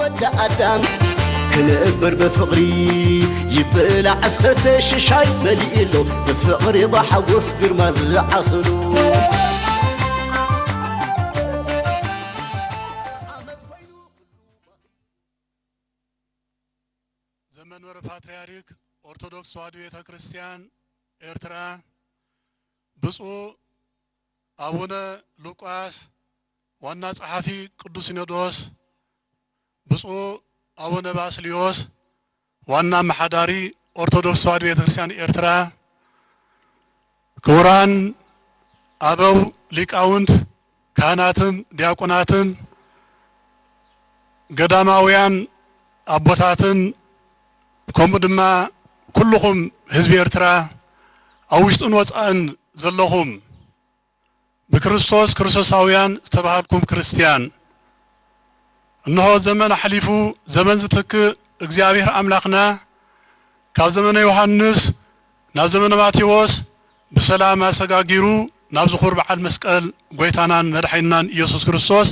ወዲ ኣዳም ክንእብር ብፍቕሪ ይብላዕ ሰተ ሽሻይ መሊእሎ ብፍቕሪ ብሓጎስ ግርማ ዝዓሰሉ። ዘመንበረ ፓትርያርክ ኦርቶዶክስ ተዋሕዶ ቤተ ክርስቲያን ኤርትራ፣ ብፁዕ ኣቡነ ሉቃስ ዋና ጸሓፊ ቅዱስ ሲኖዶስ፣ ብፁዕ ኣቡነ ባስልዮስ ዋና ኣመሓዳሪ ኦርቶዶክስ ተዋሕዶ ቤተ ክርስቲያን ኤርትራ፣ ክቡራን ኣበው ሊቃውንት፣ ካህናትን ዲያቆናትን፣ ገዳማውያን ኣቦታትን፣ ከምኡ ድማ ኩልኹም ህዝቢ ኤርትራ፣ ኣብ ውሽጥን ወጻእን ዘለኹም፣ ብክርስቶስ ክርስቶሳውያን ዝተባሃልኩም ክርስትያን፣ እንሆ ዘመን ኣሕሊፉ ዘመን ዝትክእ እግዚኣብሔር ኣምላኽና ካብ ዘመነ ዮሃንስ ናብ ዘመነ ማቴዎስ ብሰላም ኣሰጋጊሩ ናብ ዝኹር በዓል መስቀል ጎይታናን መድሓኒናን ኢየሱስ ክርስቶስ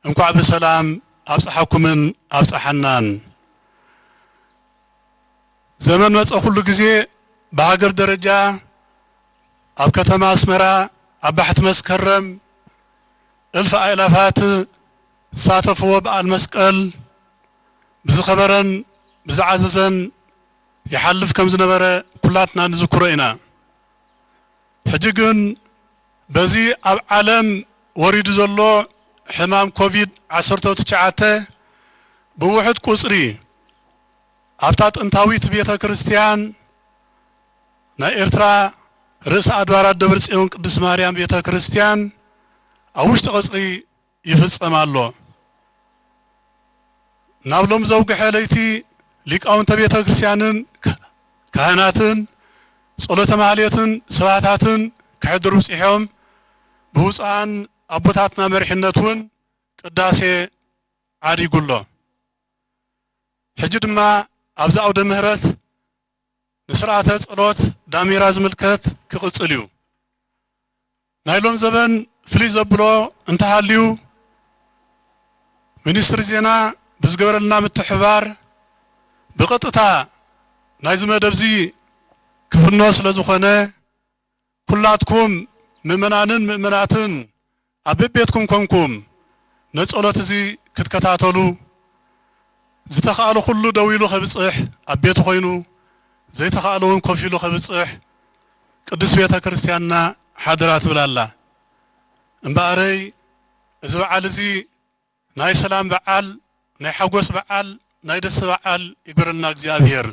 እንኳዕ ብሰላም ኣብጽሓኩምን ኣብጽሓናን። ዘመን መጸ ኩሉ ግዜ ብሃገር ደረጃ ኣብ ከተማ ኣስመራ ኣብ ባሕቲ መስከረም እልፍ ኣእላፋት ዝሳተፍዎ በዓል መስቀል ብዝኸበረን ብዝዓዘዘን ይሓልፍ ከም ዝነበረ ኩላትና ንዝክሮ ኢና። ሕጂ ግን በዚ ኣብ ዓለም ወሪዱ ዘሎ ሕማም ኮቪድ ዓሰርተ ትሽዓተ ብውሑድ ቁጽሪ ኣብታ ጥንታዊት ቤተ ክርስቲያን ናይ ኤርትራ ርእሰ ኣድባራት ደብረ ጽዮን ቅድስት ማርያም ቤተ ክርስቲያን ኣብ ውሽጢ ቀጽሪ ይፍጸም ኣሎ። ናብ ሎም ዘውግሐ ለይቲ ሊቃውንተ ቤተ ክርስቲያንን ካህናትን ጸሎተ ማህሌትን ስብሃታትን ከሕድሩ ብጺሖም ብውፅኣን ኣቦታትና መሪሕነት እውን ቅዳሴ ዓሪጉ ኣሎ። ሕጂ ድማ ኣብዚ ኣውደ ምህረት ንስርዓተ ጸሎት ዳሜራ ዝምልከት ክቕጽል እዩ። ናይ ሎም ዘበን ፍልይ ዘብሎ እንተሃልዩ፣ ሚኒስትሪ ዜና ብዝገበረልና ምትሕባር ብቐጥታ ናይዚ መደብ እዚ ክፍኖ ስለ ዝኾነ፣ ኩላትኩም ምእመናንን ምእመናትን ኣብ በቤትኩም ኮንኩም ነጸሎት እዚ ክትከታተሉ፣ ዝተኻእለ ኩሉ ደው ኢሉ ከብጽሕ ኣብ ቤቱ ኮይኑ፣ ዘይተኻእለ እውን ኮፍ ኢሉ ከብጽሕ ቅድስት ቤተ ክርስቲያንና ሓደራ ትብል ኣላ። እምበኣረይ እዚ በዓል እዚ ናይ ሰላም በዓል፣ ናይ ሓጎስ በዓል፣ ናይ ደስታ በዓል ይግበረልና እግዚኣብሔር።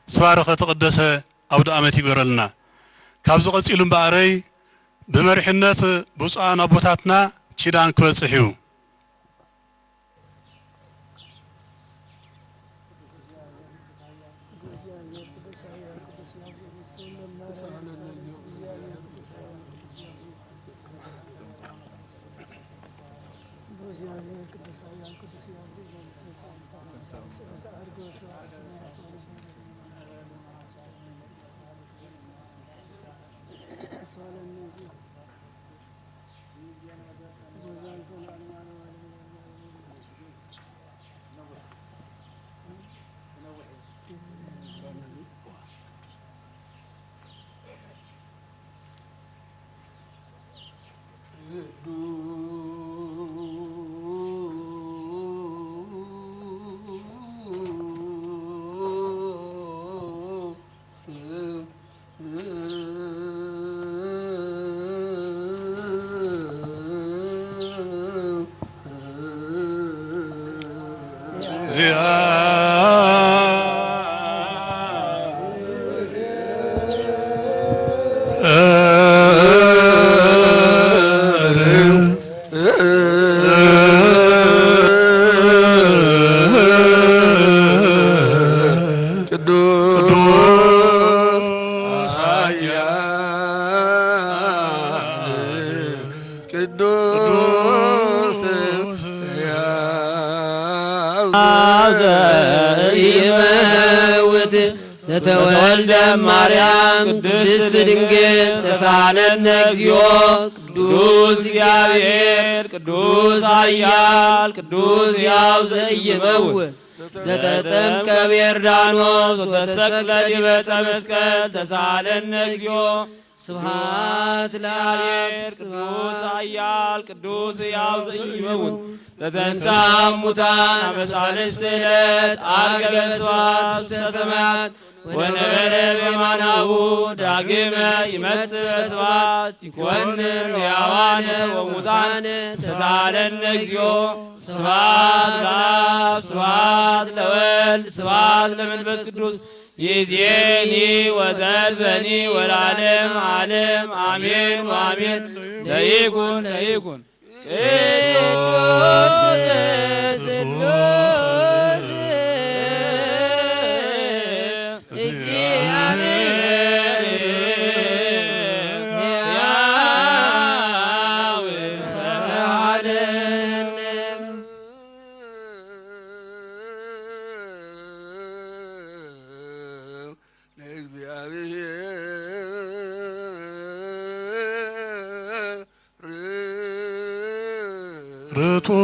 ዝተባረኸ ተቐደሰ ኣውደ ዓመት ይግበረልና። ካብዚ ቀጺሉ እምበኣረይ ብመሪሕነት ብፁዓን ኣቦታትና ኪዳን ክበጽሕ እዩ። ቅዱስ ኃያል ቅዱስ ሕያው ዘኢይመውት ተወልደ ማርያም ቅድስት ድንግል ተሳለነ እግዚኦ። ቅዱስ እግዚአብሔር ቅዱስ ኃያል ቅዱስ ሕያው ዘኢይመውት ዘተጠምቀ በዮርዳኖስ ወተሰቅለ ዲበ ዕፀ መስቀል ተሳለነ እግዚኦ። ስብሐት ለአብ ቅዱስ ኃያል ቅዱስ ሕያው ዘኢይመውት ዘተንሥአ እሙታን አመ ሣልስት ዕለት ዐርገ በስብሐት ውስተ ሰማያት ወነበረ በየማናሁ ዳግመ ይመጽእ በስብሐት ይኮንን ሕያዋነ ወሙታነ ተሳለነ እግዚኦ። ስብሐት ለአብ ስብሐት ለወልድ ስብሐት ለመንፈስ ቅዱስ ይእዜኒ ወዘልፈኒ ወለዓለመ ዓለም አሜን ወአሜን። ለይኩን ለይኩን። ቅዱስ ስሉስ እግዚአብሔር ሕያው ተሳለነ። ለእግዚአብሔር ርቱዕ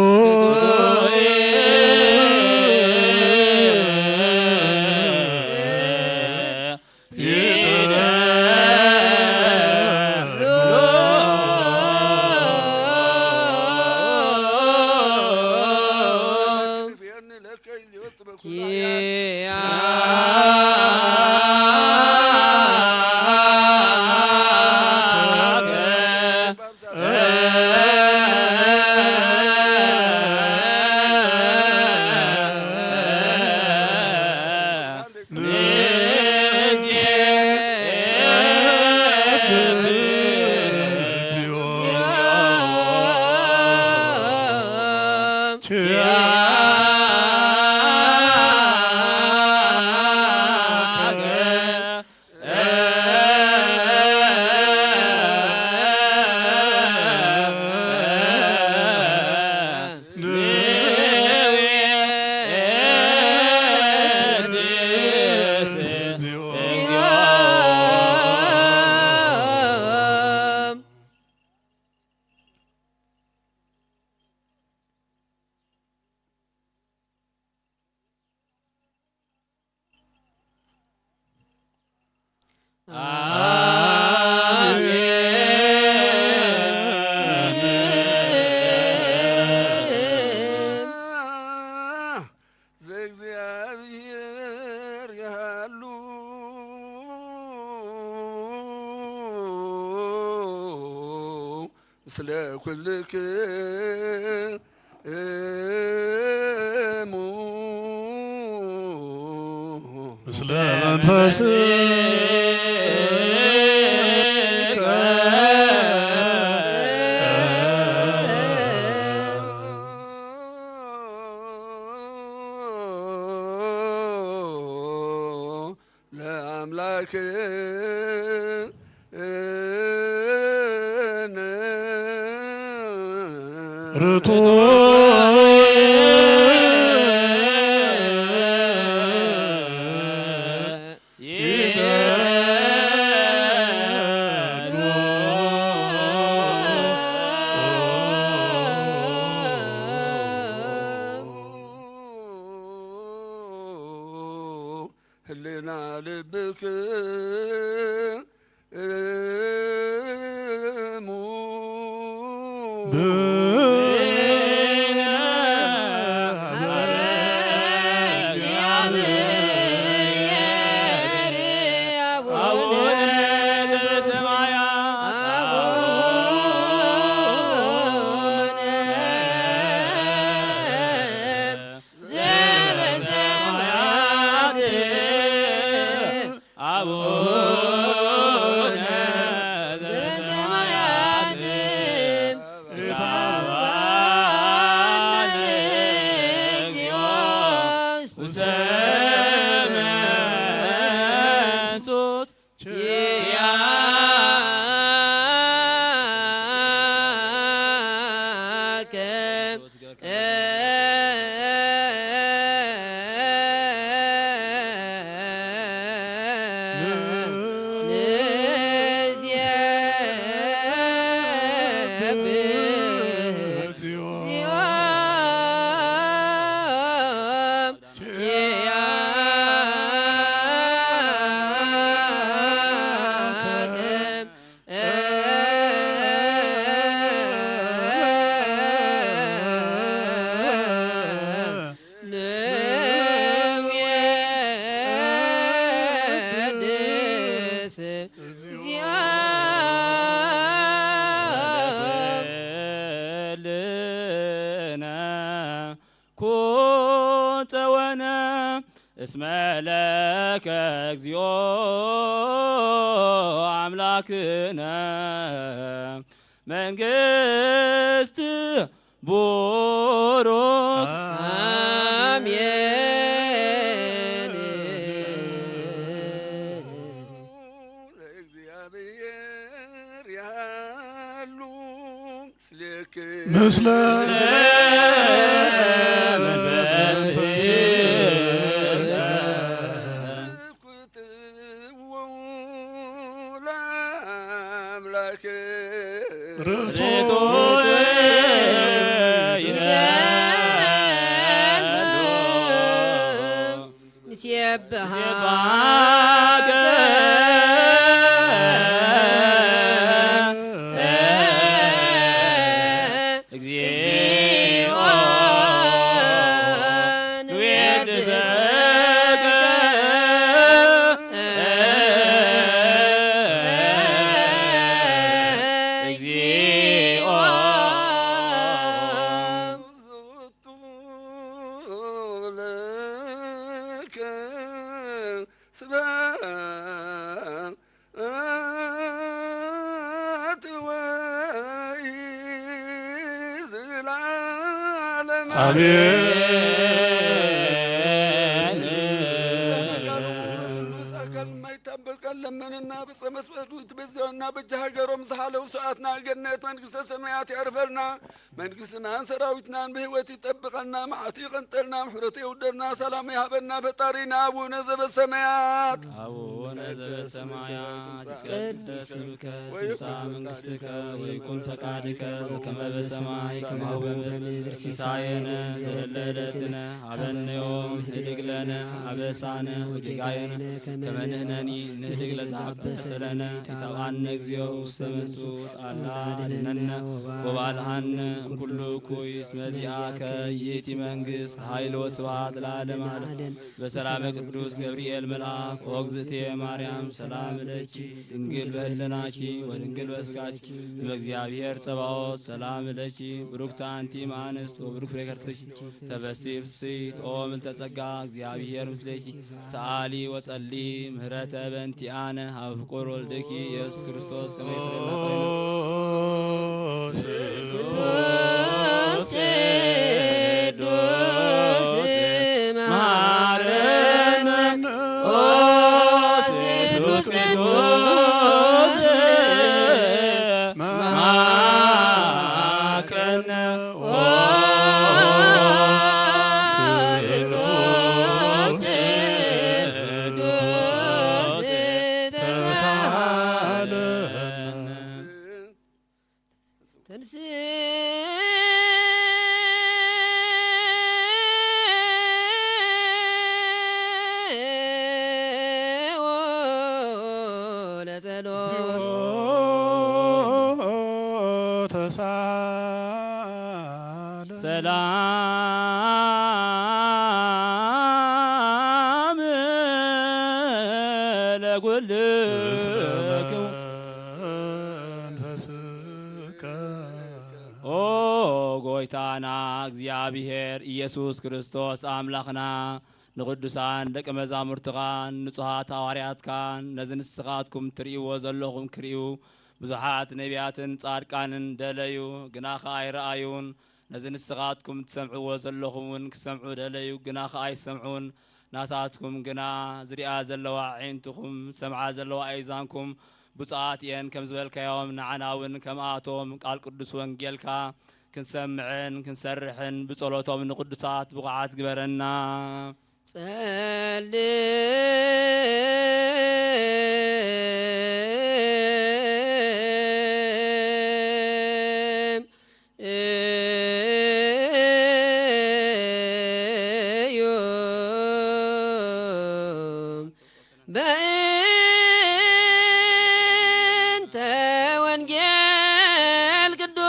ዘእግዚአብሔር ያሉ ምስለ ኩልክሙ ምስለ መንፈስከ ለአምላክነ ርቱዕ ህሌና ልብክሙ ጸወነ እስመ ለከ እግዚኦ ኣምላክነ መንግስት ቡሩክ። አሜን። ለእግዚአብሔር ያሉ ምስሌክ ምስለ መንፈስህ። ክትዎ ለአምላክ ርቱዕ ይደሉ። ንሴብሐከ እግዚኦ ንዌድሰከ እግዚኦ። ለከ ስብሐት ወይዝላለም አሜን። ስሉስ አካል የማይታበል ቃል ለመንና በጸመት በዱት በዚያና በእጅ ሀገሮም ዝሃለው ሰዓትና ገነት መንግስተ ሰማያት ያርፈልና። መንግስትናን ሰራዊትናን ብህይወት ይጠብቀና፣ መዓት ይቐንጠልና፣ ምሕረት የውደልና፣ ሰላም ይሃበና ፈጣሪና አቡነ ዘበሰማያት። አቡነ ዘበሰማያት ይትቀደስ ስምከ ትምጻእ መንግስትከ ወይኩን ፈቃድከ በከመ በሰማይ ከማሁ በምድር። ሲሳየነ ዘለለዕለትነ ሀበነ ዮም ህድግ ለነ አበሳነ ወጌጋየነ ከመ ንሕነኒ ንህድግ ለዘአበሰ ለነ። ኢታብአነ እግዚኦ ውስተ መንሱት አላ አድነነ ወባልሃነ ኩሉ እኩይ። እስመ ዚአከ ይእቲ መንግስት ኃይል ወስብሐት ለዓለመ ዓለም። በሰላመ ቅዱስ ገብርኤል መልአክ ኦ እግዝእትየ ማርያም ሰላም ለኪ ድንግል በህልናኪ ወድንግል በስጋኪ። እመ እግዚአብሔር ጸባኦት ሰላም ለኪ ብሩክት አንቲ እምአንስት ወብሩክ ፍሬ ከርሥኪ። ተፈሲ ፍስሕት ኦ ምልተ ጸጋ እግዚአብሔር ምስሌኪ። ሰአሊ ወጸሊ ምህረተ በእንቲአነ ሀበ ፍቁር ወልድኪ ኢየሱስ ክርስቶስ ከመ ይስረና ስሉስ ቅዱስ መሐረነ ኦ ስሉስ ቅዱስ መሐረነ ኦ ስሉስ ቅዱስ ተሳሃለነ። ተንሥኦ ለጸሎት። ሰላም ለኩልክሙ። ኦ ጎይታና እግዚኣብሔር ኢየሱስ ክርስቶስ ኣምላኽና፣ ንቕዱሳን ደቀ መዛሙርትኻን ንጹሃት ሃዋርያትካን ነዚ ንስኻትኩም ትርእይዎ ዘለኹም ክርእዩ ብዙሓት ነቢያትን ጻድቃንን ደለዩ፣ ግና ኸኣ ኣይረኣዩን። ነዚ ንስኻትኩም ትሰምዕዎ ዘለኹም እውን ክሰምዑ ደለዩ፣ ግና ኸኣ ኣይሰምዑን። ናታትኩም ግና ዝሪኣ ዘለዋ ኣዒንትኹም፣ ዝሰምዓ ዘለዋ ኣእዛንኩም ብፁዓት እየን ከም ዝበልካዮም፣ ንዓና እውን ከምኣቶም ቃል ቅዱስ ወንጌልካ ክንሰምዕን ክንሰርሕን ብጸሎቶም ንቕዱሳት ብቑዓት ግበረና። ጸልም እዩ። በእንተ ወንጌል ቅዱስ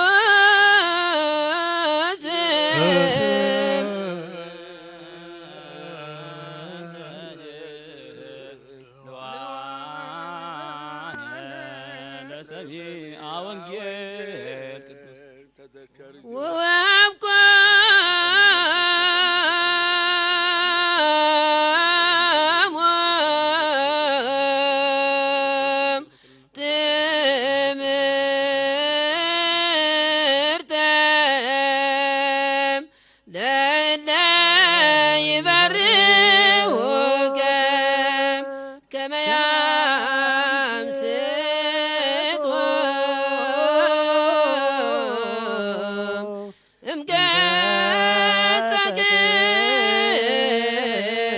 ለሰሚዐ ወንጌል ቅዱስ ወወብኮ ይበርሁከ ከመ ያምስጦ እምገጸ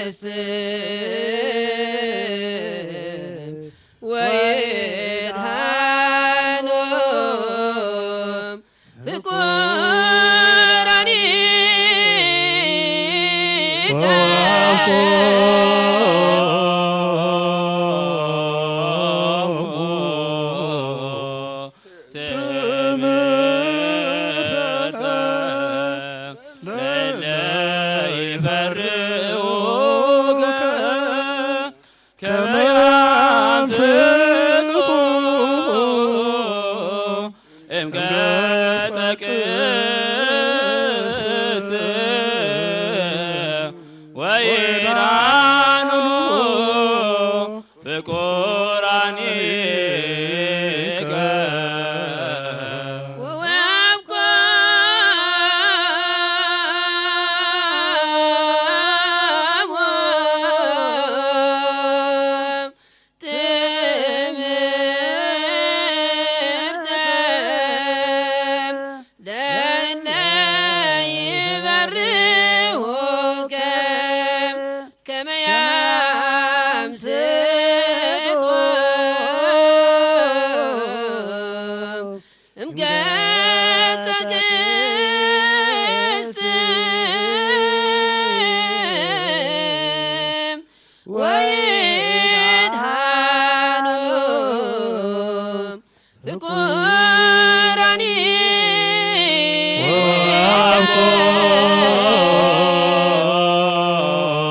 ቅድስት ወይድሃኖም ፍቁራኒከ። ትምህርተ ለለ ይፈርሁከ ከመ ያምስጡ እምገጸ ቅድስት ወይዳኑ ፍቁራኒከ።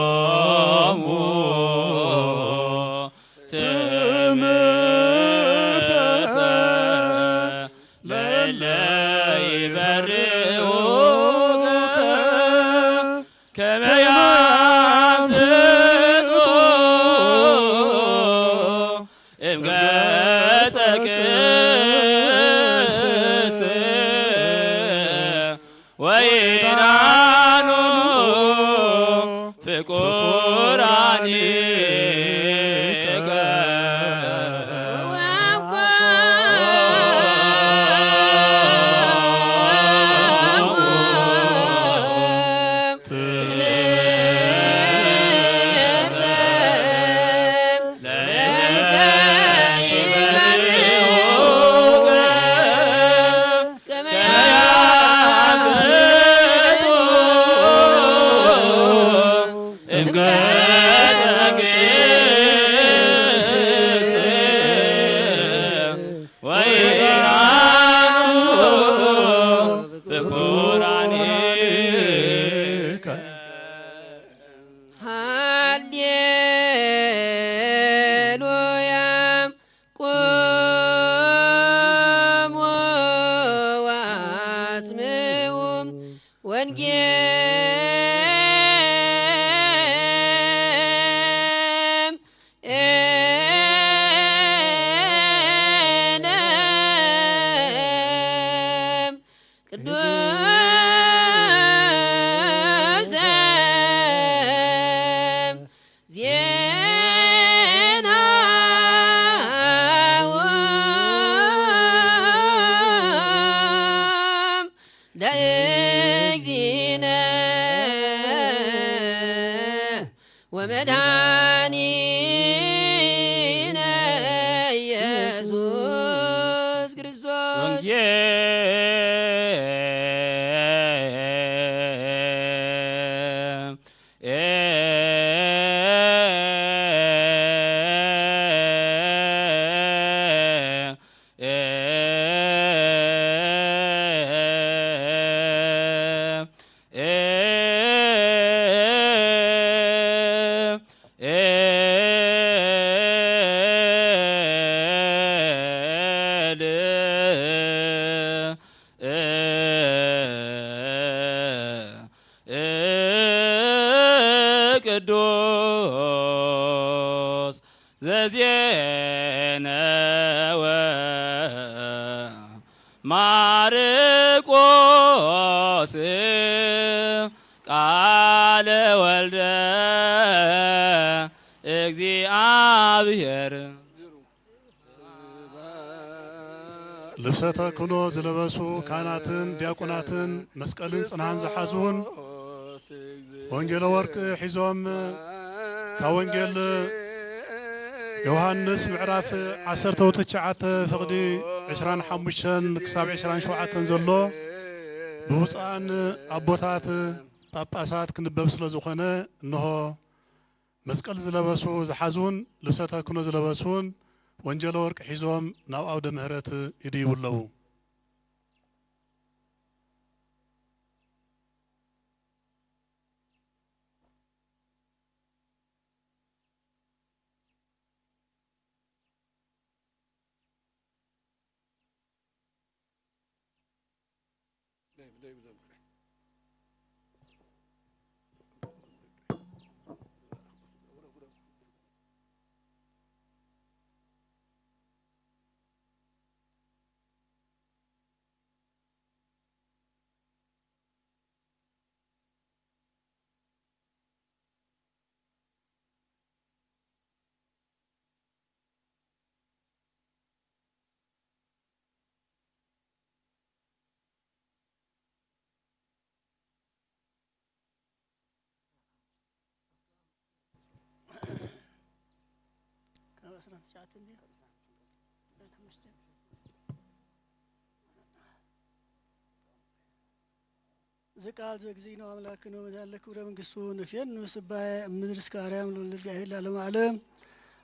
ወወሃብኮሙ ትምህርተ ለእለ ይበርሁከ ከመ ያምስጦ እምገጸ ቅድስት ወይድሃኖም ፍቁራኒ ትምህርተ ለለ ይፈርሁከ ከመ ያምስጡ እምገጸ ቅድስት ወይዳኑ ፍቁራኒከ። ሃሌሉያ። ቁሙ ወአጽምዑ ወንጌል ቅዱስ ዜና ለእግዚእነ ወመድኃኒነ ኢየሱስ ክርስቶስ። ወንጌል ቅዱስ ዘዜነወ ማርቆስ ቃለ ወልደ እግዚኣብሔር። ልብሰ ተክህኖ ዝለበሱ ካህናትን ዲያቆናትን መስቀልን ጽንሃን ዝሓዙን ወንጌለ ወርቅ ሒዞም ካብ ወንጌል ዮሃንስ ምዕራፍ ዓሰርተ ትሽዓተ ፍቕዲ ዕስራን ሓሙሽተን ክሳብ ዕስራን ሸውዓተን ዘሎ ብብፁዓን ኣቦታት ጳጳሳት ክንበብ ስለ ዝኾነ፣ እንሆ መስቀል ዝለበሱ ዝሓዙን ልብሰ ተክህኖ ዝለበሱን ወንጌለ ወርቅ ሒዞም ናብ ኣውደ ምሕረት ይድይቡ ኣለዉ። ካብ ዕስራን ትሽዓተን ድዩ? ዕስራን ሓሙሽተን። እዚ ቃል እዚ እግዚእነ ኣምላክነ ወመድኃኒነ ክብረ መንግስቱ ንፍየን ንምስባየ እምድር እስከ ኣርያም ለወልደ እግዚኣብሔር ለዓለመ ዓለም።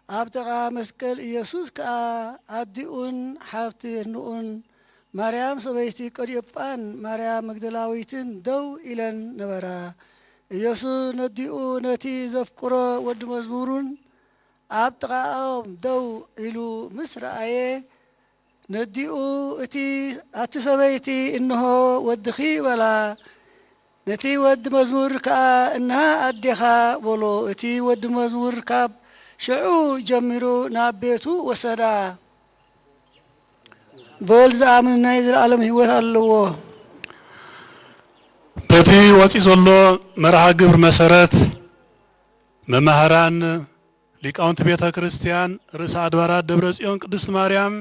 ኣብ ጥቓ መስቀል ኢየሱስ ከኣ ኣዲኡን ሓብቲ ንኡን ማርያም ሰበይቲ ቀልዮጳን ማርያም መግደላዊትን ደው ኢለን ነበራ። ኢየሱስ ነዲኡ ነቲ ዘፍቅሮ ወዲ መዝሙሩን ኣብ ጥቓኦም ደው ኢሉ ምስ ረኣየ፣ ነዲኡ እቲ፣ ኣቲ ሰበይቲ፣ እንሆ ወድኺ በላ። ነቲ ወዲ መዝሙር ከኣ፣ እንሃ ኣዴኻ በሎ። እቲ ወዲ መዝሙር ካብ ሽዑ ጀሚሩ ናብ ቤቱ ወሰዳ። በል ዝኣምን ናይ ዘለዓለም ህይወት ኣለዎ። በቲ ወፂኡ ዘሎ መርሃ ግብር መሰረት መማህራን ሊቃውንቲ ቤተ ክርስቲያን ርእሰ ኣድባራት ደብረ ጽዮን ቅድስት ማርያም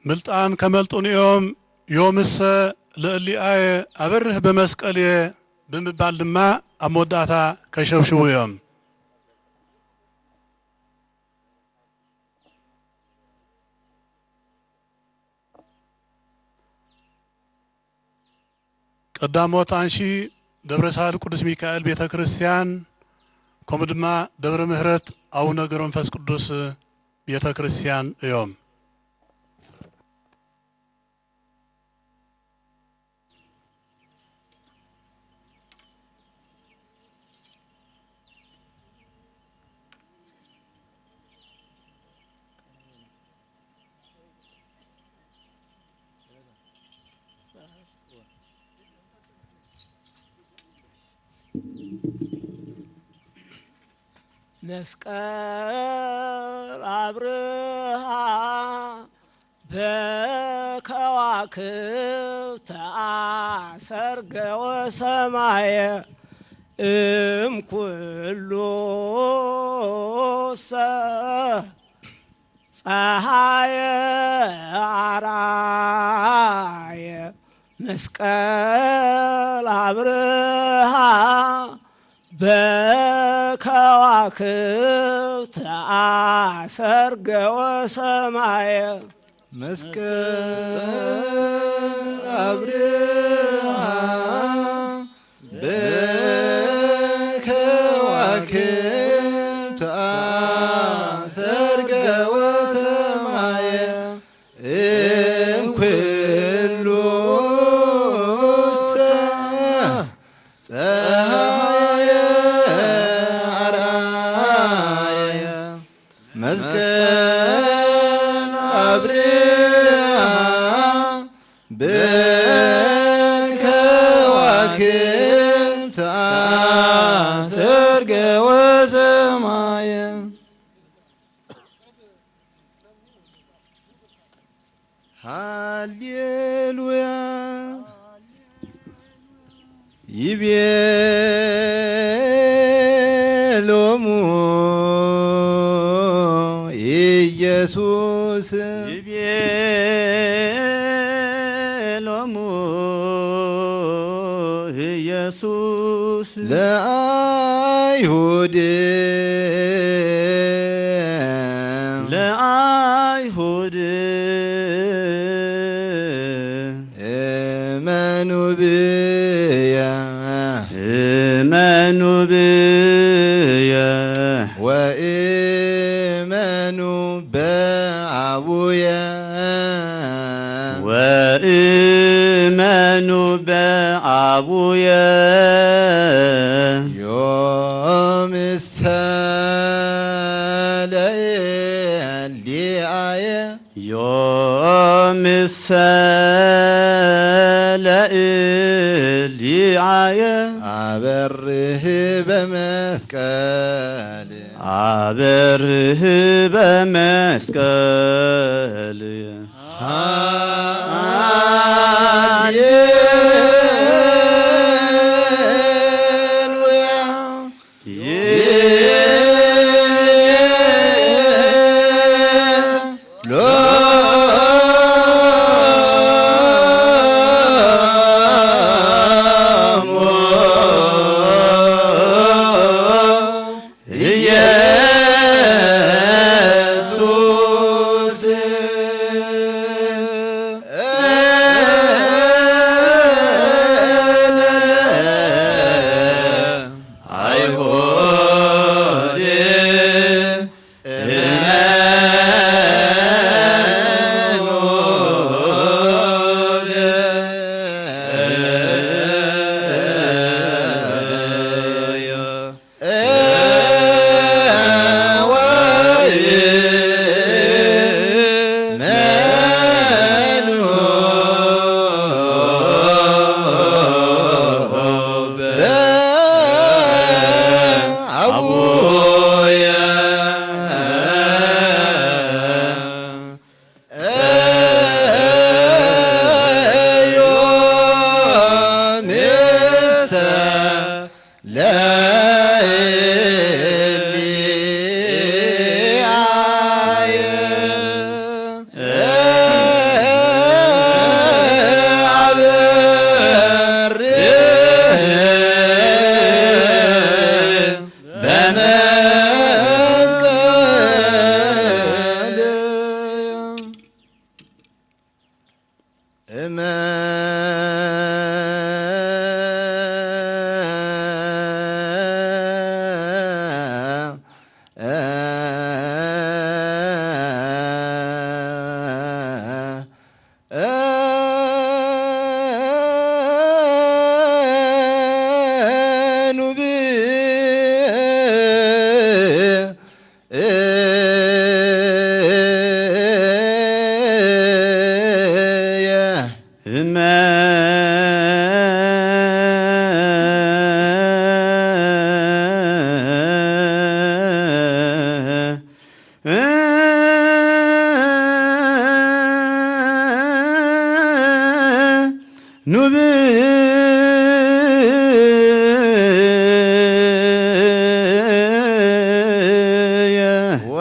ምልጣን ከመልጡን እዮም። ዮምሰ ለእሊኣየ ኣበርህ በመስቀልየ ብምባል ድማ ኣብ መወዳእታ ከሸብሽቡ እዮም። ቀዳሞት ኣንሺ ደብረ ሳህል ቅዱስ ሚካኤል ቤተ ክርስቲያን ከምኡ ድማ ደብረ ምሕረት ኣቡነ ገብረ መንፈስ ቅዱስ ቤተ ክርስቲያን እዮም። መስቀል ኣብርሃ በከዋክብት ኣሰርገ ወሰማየ እምኩሉሰ ጸሃየ ኣርኣየ መስቀል ኣብርሃ በከዋክብት ኣሰርገ ወሰማየ። መስቀል ኣብርሃ በከዋክብት ኣሰርገ ወሰማየ እምኩሉሰ ጸሃየ ኣርኣየ መስቀል ኣብርሃ በከዋክብት ኣሰርገ ወሰማየ። ሃሌሉያ ይቤ ለአይሁድ ለአይሁድ እመኑ ብየ እመኑ ብየ ወእመኑ በአቡየ ወእመኑ በአቡየ ዮም ሰለኤል ሊአየ ዮምሰ ለእልያየ አበርህ በመስቀል አበርህ በመስቀል ሃሌሉያ። አይሁድ እመኑ ለእየ ወይመኑ በአቡየ ዮም ሰ ለእልያየ አበርህ በመስቀል እመ ኑብየ እመ ኑብየ ወ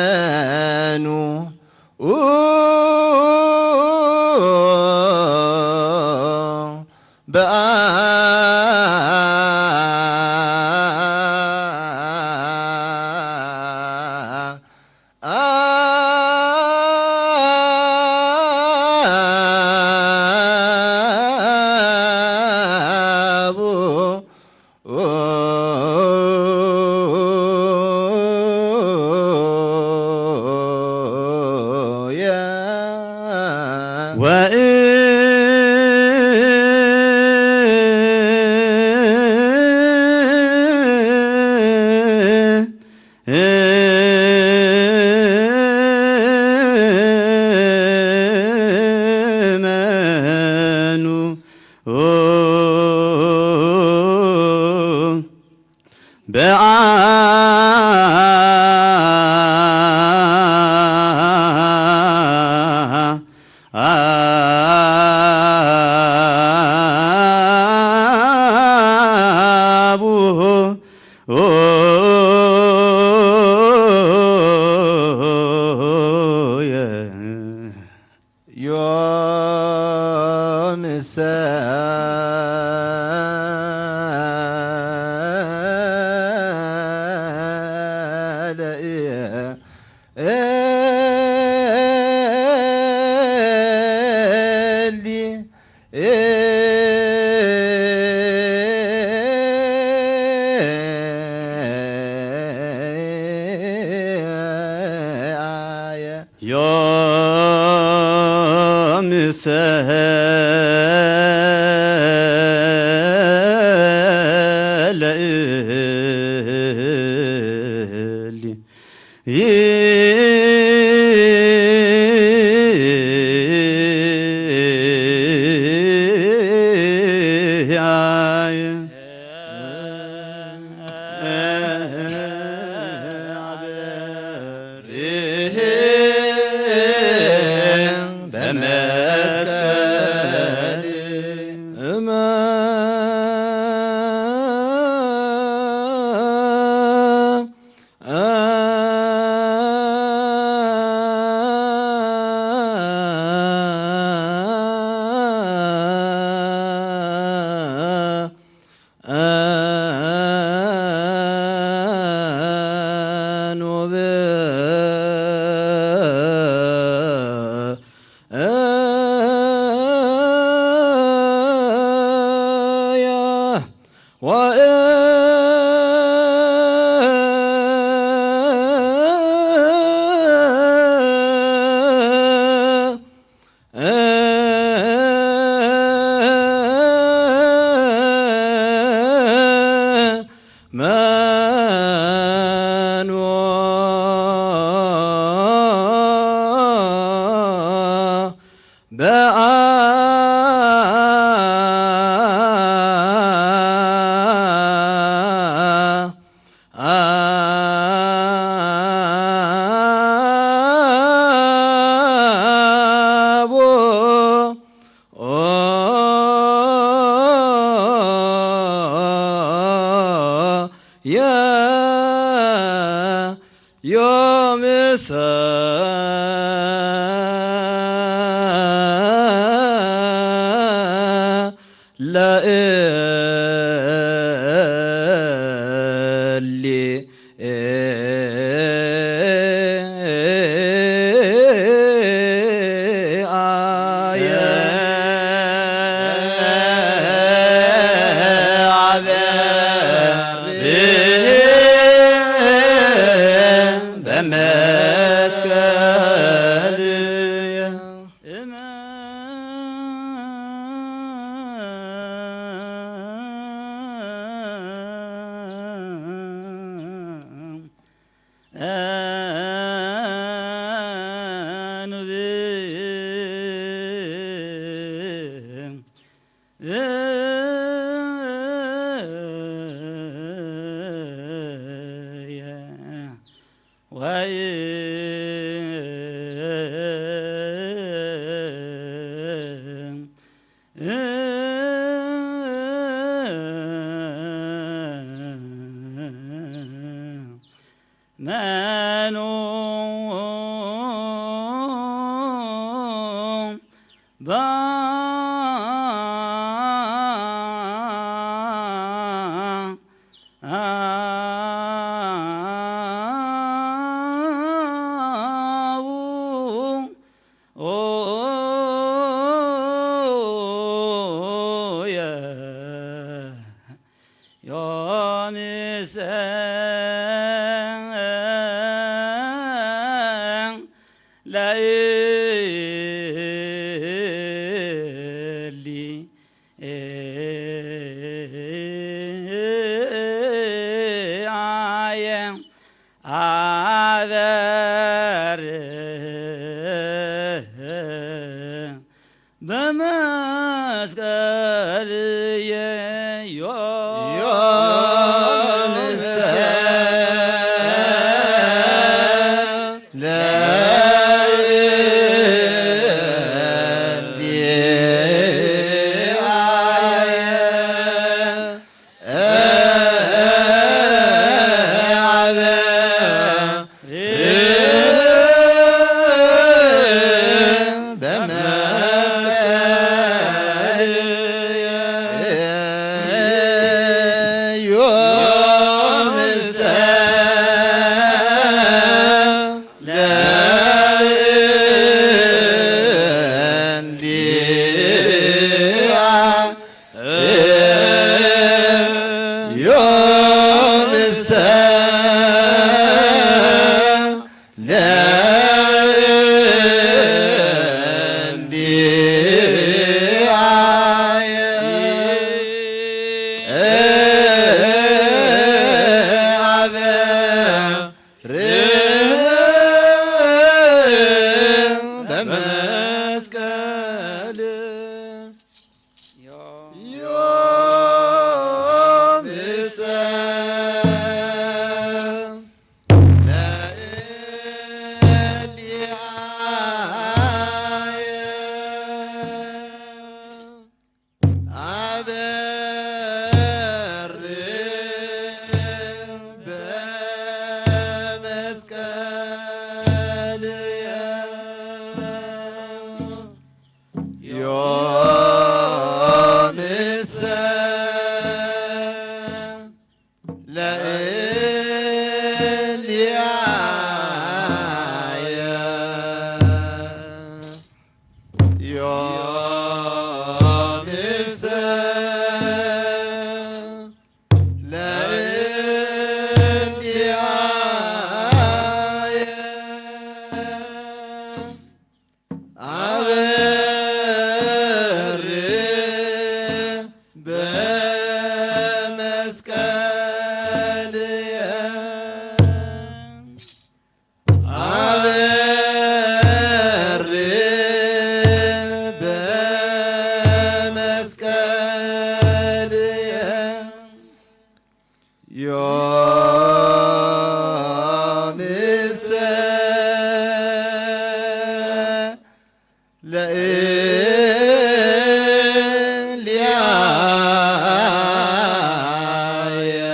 መኑ በአ አቡ የ ወ እመኑ በአ ዮምሰ ለእንዲአየ አበ ርህ በመስቀል ዮምሰ ለእንዲአየ አበርህ በመስቀልየ ዮምሰ ለእንዲአየ ዮምሰ ለእንዲአየ አበርህ በመስቀልየ አበርህ በመስቀልየ ዮምሰ ለእንዲአየ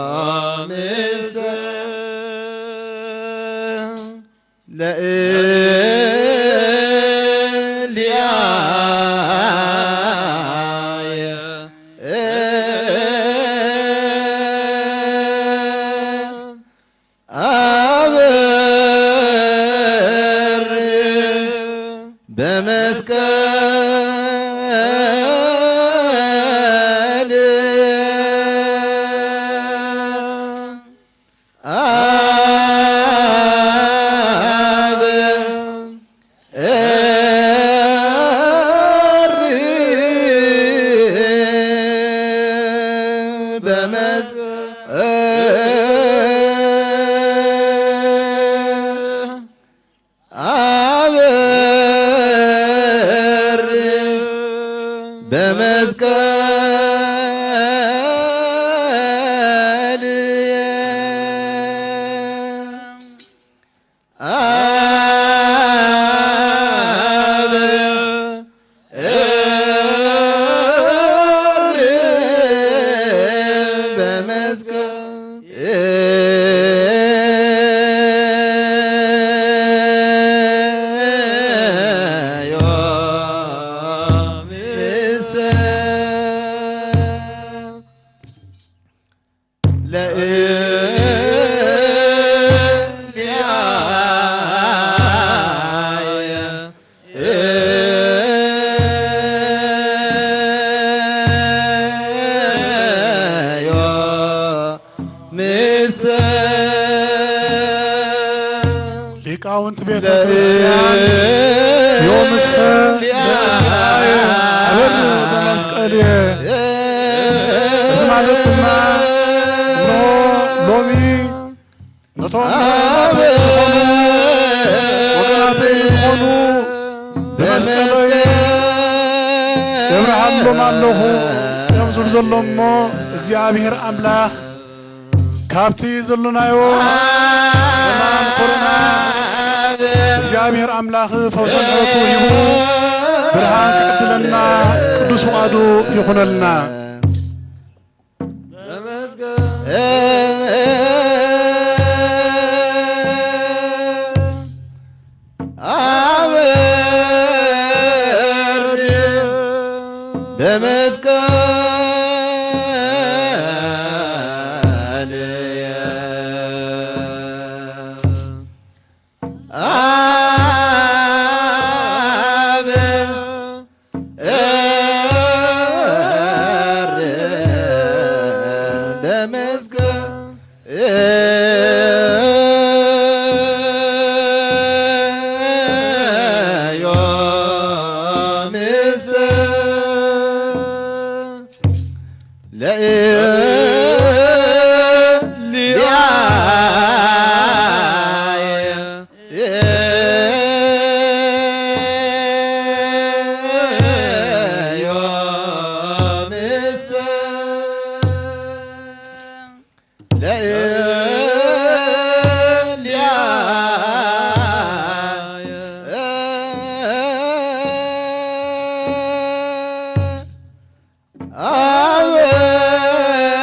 ዮምሰ ለእንዲአየ አበርህ በመስቀልየ አበርህ በመስቀልየ አበርህ በመስቀልየ አበርህ በመስቀልየ ዮምሰ ለእንዲአየ ዮምሰ ሊቃውንት ቤተ ክርስቲያን ዮምሰ ለእንዲአየ አበርህ በመስቀልየ። እዚ ማለት ድማ እነሆ ሎሚ ነቶም መራሕቲ ዝኾኑ ወገናተይ ዝኾኑ ብመስቀለይ የብርሃሎም ኣለኹ እዮም ዝብሉ ዘሎ እሞ እግዚኣብሔር ኣምላኽ ካብቲ ዘሎናዮ ሕማም ኮሮና እግዚኣብሔር ኣምላኽ ፈውሰን ምሕረቱ ሂቡ ብርሃን ክዕድለና ቅዱስ ፍቓዱ ይኹነልና። አበርህ በመስቀል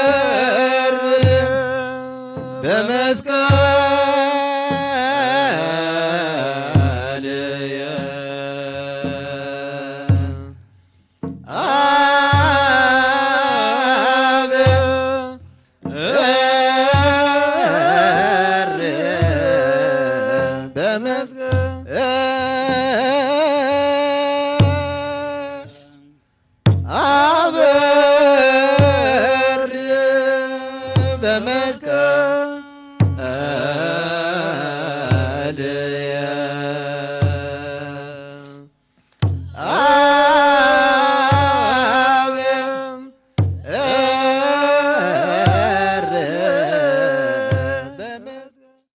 አብር በመስቀልየ አብ እር በመስቀል አብር በመስቀልየ